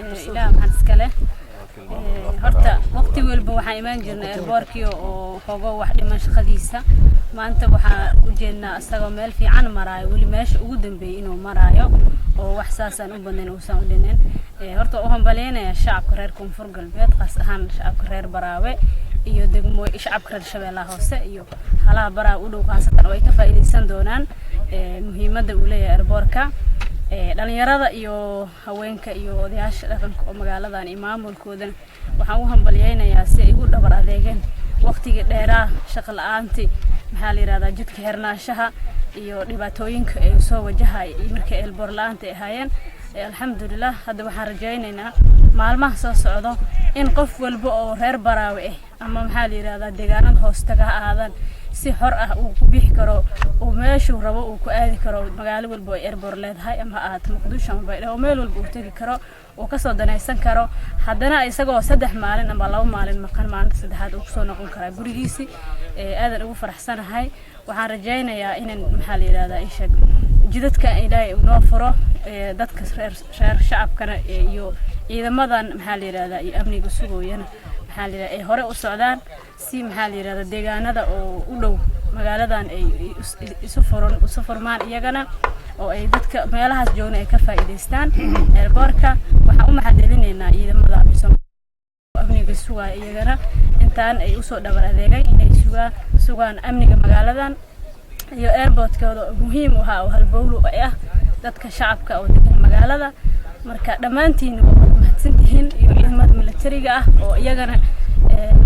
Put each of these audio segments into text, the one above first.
Ilaah maxad iskale. Horta waqti walba waxaan imaan jirnay airportkii oo xogo wax dhiman shaqadiisa. Maanta waxaan u jeednaa isagoo meel fiican maraayo, weli meesha ugu dambeeyay inuu maraayo oo wax saasaan u badnayn uusan u dhinin. Horta u hambalyeynaya shacabka reer Koonfur Galbeed, qaas ahaan shacabka reer Baraawe iyo degmo shacabka reer Shabeellaha Hoose iyo halaha Baraawe u dhow khaasatan, oo ay ka faa'iidaysan doonaan muhiimadda uu leeyahay airportka. Dhalinyarada iyo haweenka iyo odayaasha dhaqanka oo magaaladan iyo maamulkoodana waxaan u hambalyeynayaa si ay ugu dhabar adeegeen waqtigii dheeraa shaqo la-aantii, maxaa la yidhahdaa, jidka xirnaanshaha iyo dhibaatooyinka ay soo wajahay markay airport la-aanta ay ahaayeen. Alxamdulilah, hadda waxaan rajaynaynaa maalmaha soo socdo in qof walba oo reer Baraawe ah ama, maxaa la yidhahdaa, deegaanada hoostaga ha ahaadaan, si xor ah uu ku bixi karo, uu meeshuu rabo uu ku aadi karo, magaalo walba oo airport leedahay, ama ha ahaato Muqdisho ama Baydhabo, meel walba uu tegi karo, uu kasoo danaysan karo. Haddana isagoo 3 maalin ama 2 maalin maqan, maalinta saddexaad uu kusoo noqon karaa gurigiisi. Aadan ugu faraxsanahay. Waxaan rajaynayaa inan, maxaa la yidhahdaa, isheeg jidadka Ilaahay uu noo furo, dadka reer shacabkana iyo ciidamadan, maxaa la yidhahdaa, iyo amniga sugooyana, maxaa la yidhahdaa, ay hore u socdaan si, maxaa la yidhahdaa, deegaanada oo u dhow magaaladan ay isu furan isu furmaan iyagana, oo ay dadka meelahaas joogna ay ka faa'iidaystaan airportka. Waxaan u mahadcelinaynaa ciidamada AMISOM amniga sugaya, iyagana intaan ay usoo dhabar adeegay inay sugaan amniga magaaladan iyo airportkooda oo muhiim u ahaa oo halbowlo ah dadka shacabka oo degan magaalada. Marka dhammaantiin waa wada mahadsantihiin, iyo ciidamada militariga ah oo iyagana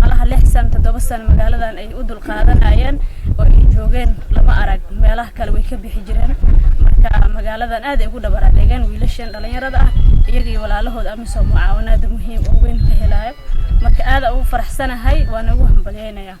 malaha 6 sano, 7 sano magaaladan ay u dulqaadanayeen oo ay joogeen. Lama arag, meelaha kale way ka bixi jireen. Marka magaaladan aad ay ugu dhabar adeegeen wiilashan dhalinyarada ah, iyaga iyo walaalahooda AMISOM, mucaawanaada muhiim oo weyn ka helayo. Marka aada ugu faraxsanahay, waana ugu hambalyeynaya.